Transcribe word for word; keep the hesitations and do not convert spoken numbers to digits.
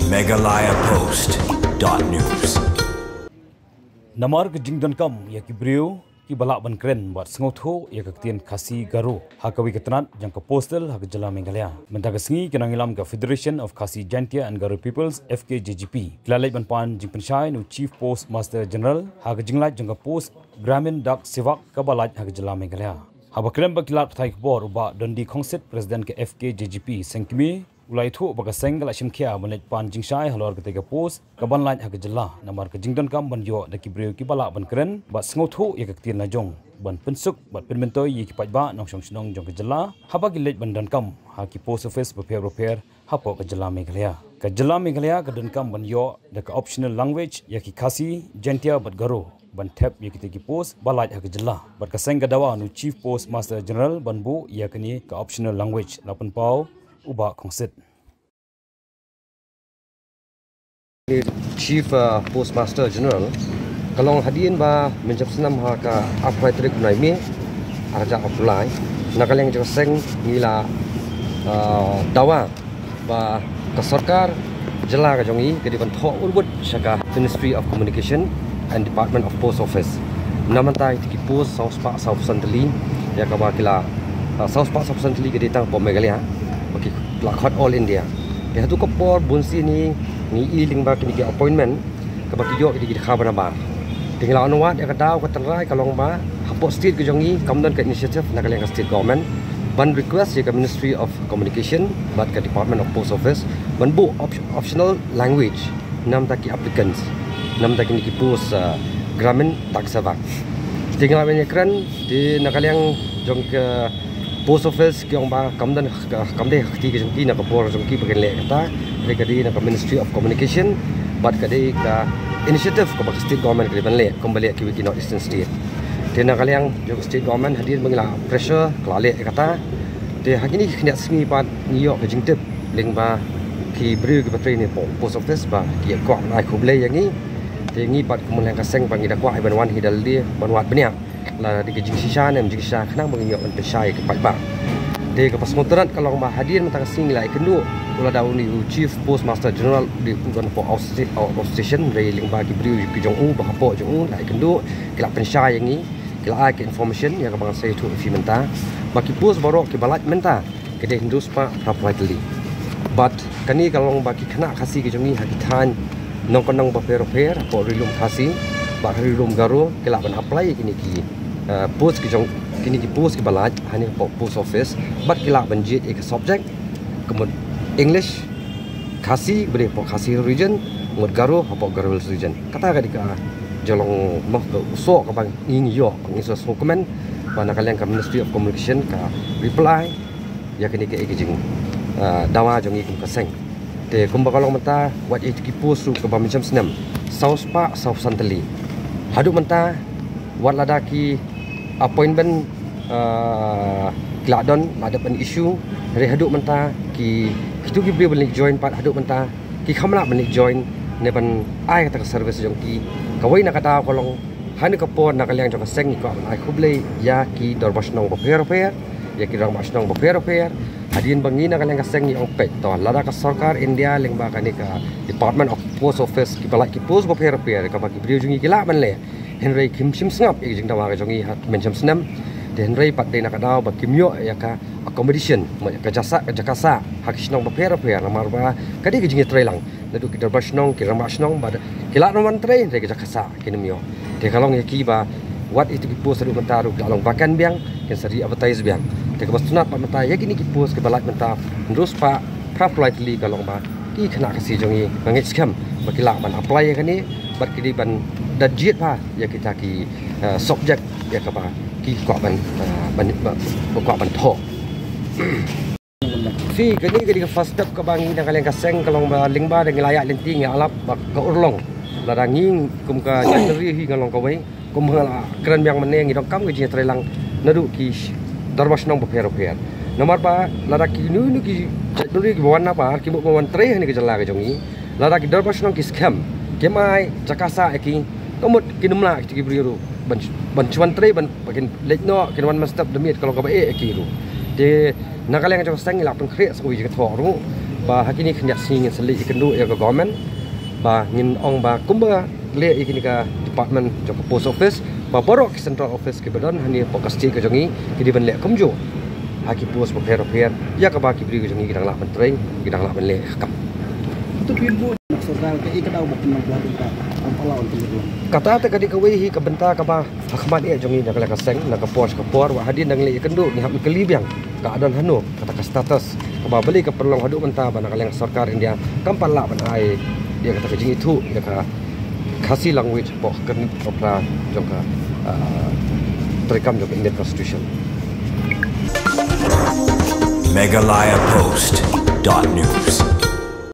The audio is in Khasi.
Meghalaya Post dot news. Namar ka jingdonkam ïa ki briew kiba lah ban kren bad sngewthuh ïa ka ktien Khasi Garo ha kawei ka tnat jong ka postal ha ka jylla Meghalaya, mynta ka sngi ki nongïalam ka Federation of Khasi Jaintia and Garo Peoples, F K J G P, ki la leit ban pan jingpynshai na u Chief Postmaster General ha ka jinglait jong ka post Gramin Dak Sevak kaba lait ha ka jylla Meghalaya. Haba kren bad ki lad pathai khubor, u Bah Dundee Khongsit, President ka F K J G P Seng Kmie, u la ïathuh ba ka seng ka la shim khia ban leit pan jingshai halor katei ka post kaban lait ha ka jylla, namar ka jingdonkam ban ïoh da ki briew kiba lah ban kren bad sngewthuh ïa ka ktien lajong, ban pynsuk bad pynmyntoi ïa ki paidbah nongshong shnong jong ka jylla haba ki leit ban donkam ha ki post office bapher bapher hapoh ka jylla Meghalaya. Ka jylla Meghalaya ka donkam ban ïoh da ka optional language ïa ki Khasi, Jaintia bad Garo ban thep ïa kitei ki post ba lait ha ka jylla, bad ka seng ka dawa na u Chief Postmaster General ban buh ïa kane ka optional language, la pynpaw u Bah Khongsit. Chief, uh, Postmaster General, ka long hadien ba mynjur snem ha ka arphew tarik u bnai May, arhajar arphew lai, na ka liang jong ka seng ngi la, uh, dawa ba ka sorkar jylla ka jong ngi ka dei ban thoh urwut sha ka Ministry of Communication and Department of Post Office. Na mynta ïa ki post saw spah saw phew san tylli, ïa kaba ki la, uh, saw spah saw phew san tylli ka dei tang hapoh Meghalaya, ba ki la khot All India. Te haduh ka por bun sien ngi i lyngba kine ki appointment kaba ki ïoh ki dei ki dkha bha nabar. Te ngi la ong wat ïa ka daw ka tynrai ka long ba hapoh state ka jong ngi kam don ka initiative na ka liang ka state government ban request ïa ka Ministry of Communication bad ka Department of Post Office ban buh op-, optional language na bynta ki applicants, na bynta kine ki post, uh, Gramin Dak Sevak. Te ngi la wan ïakren, te na ka liang jong ka post office ki ong ba kam don, ka, kam dei ha ka kti ka jong ki, na ka bor jong ki ba kin leh kata, hynrei ka dei na ka Ministry of Communication bad ka dei ka initiative kaba ka state government ka dei ban leh, kumba leh kiwei ki North Eastern state. Te na ka liang jong ka state government hadien ba ngi la pressure ka la leh kata. Te ha kine ki khyndiat sngi pat ngi ïoh ka jingtip lyngba ki briew kiba trei hapoh post office ba ki kwah ban ai khublei ïa ngi. Te ngi pat kum u nonghiar ka seng ba ngi da kwah ban wan hi da lade ban wad bniah, lada dei ka jingshisha ne em jingshisha, khnang ba ngin ïoh ban pynshai ïa ki paidbah. Te kaba sngewtynnat ka long ba hadien mynta ka sngi ngi la ïakynduh, u lada une u Chief Postmaster General u dei u don hapoh out sta-, out of station, hynrei lyngba ki briew ki jong u ba hapoh jong u la ïakynduh, ki la pynshai ïa ngi, ki la ai ka information ïa kaba ngan sa ïathuh ïa phi mynta, ba ki post baroh kiba lait mynta ka dei hynriew spah phra phew lai tylli. Bad kane ka long ba ki khynnah Khasi ki jong ngi ha ki thaiñ nongkyndong bapher bapher hapoh Ri Lum Khasi bad Ri Lum Garo ki lah ban apply ïa kine ki, eh, post ki jong, kine ki post kiba lait hangne hapoh post office, bad ki lah ban jied ïa ka subject, ka mut English, Khasi ba dei hapoh Khasi Hills Region, ka mut Garo hapoh Garo Hills Region. Kata ka dei ka jinglong, mo, ka u soh kaba ngi ngi ïoh, ngi sa sngewkmen ba na ka liang ka Ministry of Communication ka reply ïa kane ka, ïa ka jing, ah, dawa jong ngi kum ka seng. Te kumba ka long mynta, wat ïa ki post ruh kaba mynshem snem, saw spah saw phew san tylli. Haduh mynta, wat lada ki appointment, ah, ki la don, la dep ban issue, hynrei haduh mynta ki, kitu ki briew ban leit join pat haduh mynta ki kham lah ban leit join ne ban ai kata ka service jong ki. Kawei na ka daw ka long, ha kane ka por na ka liang jong ka seng ngi kwah ban ai khublei ïa ki dorbar shnong bapher bapher, ïa ki rangbah shnong bapher bapher. Hadien ba ngi na ka liang ka seng ngi ong peit, to lada ka sorkar India lyngba kane ka Department of Post Office kiba lait ki post bapher bapher kaba ki briew jong ngi ki lah ban leh, hynrei kim shym sngap ïa ka jingdawa ka jong ngi ha mynshem snem. Te hynrei pat dei na ka daw ba kim ïoh ïa ka accommodation, mo, ïa ka jaka sah, ka jaka sah ha ki shnong bapher bapher, namar ba ka dei ka jingïatreilang. Naduh ki dorbar shnong, ki rangbah shnong, bad ki lah ban wan trei, hynrei ka jaka sah kim ïoh. Te ka long ïa ki ba wat ïa kitu ki post haduh mynta ruh ki la long vacant biang, kin sa re-advertise biang. Te kaba sngewtynnat bad mynta ïa kine ki post kiba lait mynta hynriew spah phra phew lai tylli ka long ba ki khynnah Khasi jong ngi nga ngeit skhem ba ki lah ban apply ïa kane, bad ki dei ban da jied bha ïa kita ki, eh, subject ïa kaba ki kwah ban, eh, ban, ba, ba kwah ban thoh. Phi, kane ka dei ka first step kaba ngi na ka liang ka seng ka long ba lyngba da ngi la ïaid lynti ngi ïalap ba ka urlong, lada ngi kum ka jaitbynriew hi ngan long kawei, kum nga la kren biang mynne, ngi donkam ka jingïatreilang naduh ki dorbar shnong bapher bapher. Namar ba lada kino kino ki jaitbynriew kiba wan nabar ki mut ban wan trei hangne ka jylla ka jong ngi, lada ki dorbar shnong ki skhem, kim ai jaka sah ïa ki, ka mut kin ym lah ïa ki briew ruh ban, ban shu wan trei, ban, ba kin leit noh, kin wan mynstep da miet, ka long kaba eh ïa ki ruh. Te na ka liang jong ka seng ngi la pynkhreh sa kawei jingthoh ruh, Ba ha kine khyndiat sngi ngin sa leit ïakynduh ïa ka government ba ngin ong ba kumba leh ïa kine ka department jong ka post office, ba baroh ki central office kiba don hangne hapoh ka state ka jong ngi ki dei ban leh kumjuh ha ki post bapher bapher ïa kaba ki briew ka jong ngi ki dang lah ban trei, ki dang lah ban leh ka kam. To pynbud na sorkar ka i ka daw ba pynlong ba ka kam pala on pynlong. Kata te ka dei kawei hi ka bynta kaba ha khmat ïa jong ngi na ka la ka seng, na ka por sha ka por, wa hadien dang leh ïakynduh ngi hap kylli biang ka don hano kata ka status kaba balei ka pynlong haduh mynta ba na ka liang sorkar India kam pat lah ban ai ïa kata ka jingithuh ïa ka Khasi language hapoh ka opera jong ka, ah, treikam jong ka Indian Constitution. Meghalaya Post dot news.